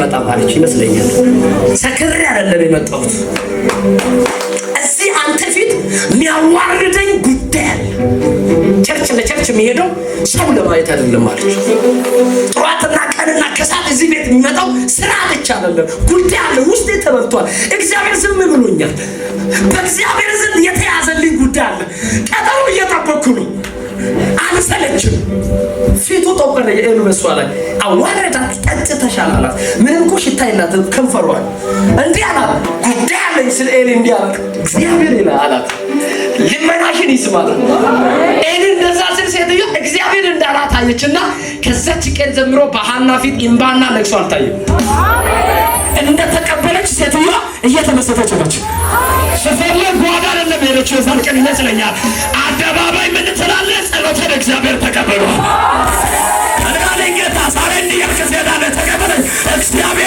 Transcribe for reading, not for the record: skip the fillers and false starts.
አልመጣም አለች ይመስለኛል። ሰክሬ አይደለም የመጣሁት፣ እዚህ አንተ ፊት የሚያዋርደኝ ጉዳይ አለ። Church ለ church የሚሄደው ሰው ለማየት አይደለም አለች። ጠዋትና ቀንና ከሰዓት እዚህ ቤት የሚመጣው ስራ አለች አይደለም፣ ጉዳይ አለ። ውስጤ ተበልቷል። እግዚአብሔር ዝም ብሎኛል። በእግዚአብሔር ዘንድ የተያዘልኝ ጉዳይ አለ። ቀጠሮ እየጠበቅኩ ነው። አልሰለችም። ፊቱ ጠቆረ። የኤሉ በሷ ላይ አዋረዳት። ጠጥተሻል አላት። ምንም እኮ ሽታ የላትም ከንፈሯል። እንዲህ አላት፣ ጉዳይ አለኝ ስለ ኤሊ። እንዲህ አላት፣ እግዚአብሔር ይላል አላት፣ ልመናሽን ይስማል። ኤሊ እንደዛ ስል ሴትዮ እግዚአብሔር እንዳላት አየችና ከዛች ቀን ጀምሮ በሐና ፊት እምባና ለቅሶ አልታየም። እንደተቀበለች ሴትዮዋ እየተመሰተች ነች። ስፈልግ ጓዳ አይደለም ሄደችው። የዛን ቀን ይመስለኛል አደባባይ ምን ትላለህ? ጸሎቴን እግዚአብሔር ተቀበሏል። አለኝ ጌታ። ዛሬ እንዲህ ያልክ ትሄዳለህ። ተቀበለኝ እግዚአብሔር።